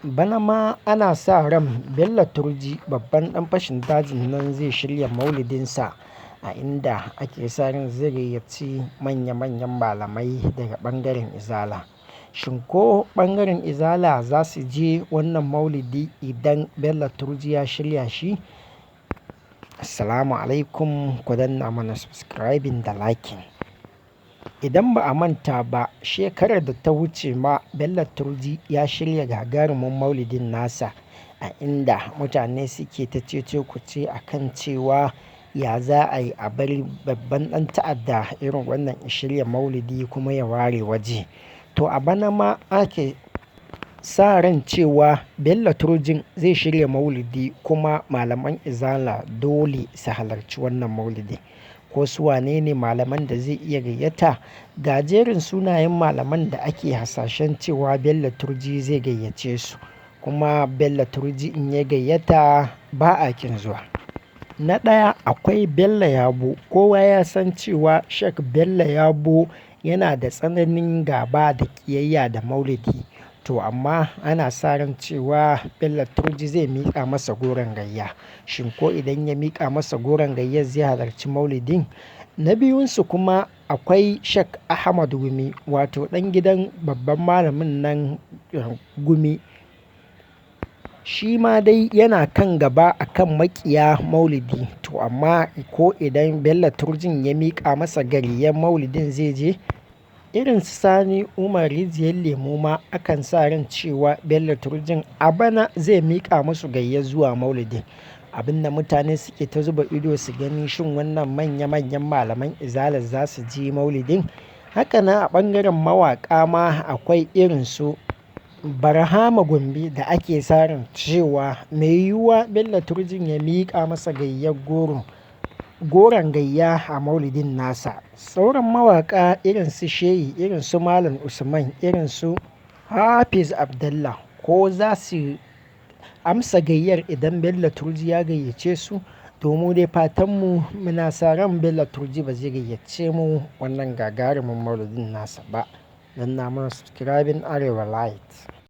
Bana ma ana sa ran Bello Turji, babban ɗan fashin dajin nan, zai shirya maulidinsa, a inda ake sa ran zai gayyaci manya-manyan malamai daga ɓangaren Izala. Shin ko ɓangaren Izala za su je wannan maulidi idan Bello Turji ya shirya shi? Assalamu alaikum, ku danna mana subscribing da liking. Idan ba a manta ba, shekarar da ta wuce ma Bello Turji ya shirya gagarumin maulidin nasa, a inda mutane suke ta cece-kuce a kan cewa ya za a yi a bari babban ɗan ta'adda irin wannan ya shirya maulidi kuma ya ware waje. To a bana ma ake sa ran cewa Bello Turjin zai shirya maulidi kuma malaman Izala dole su halarci wannan maulidi. Ko su wane ne malaman da zai iya gayyata? Ga jerin sunayen malaman da ake hasashen cewa Bello Turji zai gayyace su, kuma Bello Turji in ya gayyata ba a kin zuwa. Na ɗaya akwai Bello Yabo. Kowa ya san cewa Sheikh Bello Yabo yana da tsananin gaba da ƙiyayya da maulidi. To amma ana sa ran cewa Bello Turji zai miƙa masa goron gayya. Shin ko idan ya miƙa masa goron gayyar zai halarci maulidin? Na biyunsu kuma akwai Sheikh Ahmad Gumi, wato ɗan gidan babban malamin nan Gumi. Shi ma dai yana kan gaba a kan maƙiya maulidi. To amma ko idan Bello Turjin ya miƙa masa gayyar maulidin zai je? Irin su Sani Umar Rijiyar Lemo ma akan sa ran cewa Bello Turjin a bana zai miƙa musu gayyar zuwa maulidin. Abin da mutane suke ta zuba ido su gani, shin wannan manya-manyan malaman Izala za su je maulidin? Haka nan a ɓangaren mawaƙa ma akwai irin su Barhama Gombe da ake sa ran cewa mai yiwuwa Bello Turjin ya miƙa masa gayyar goron gayya a maulidin nasa. Sauran mawaƙa irin su Shehi, irin su Malam Usman, irin su Hafiz Abdallah, ko za su amsa gayyar idan Bello Turji ya gayyace su? To mu dai fatanmu muna sa ran Bello Turji ba zai gayyace mu wannan gagarumin maulidin nasa ba. Danna mana subscribing Arewa Light.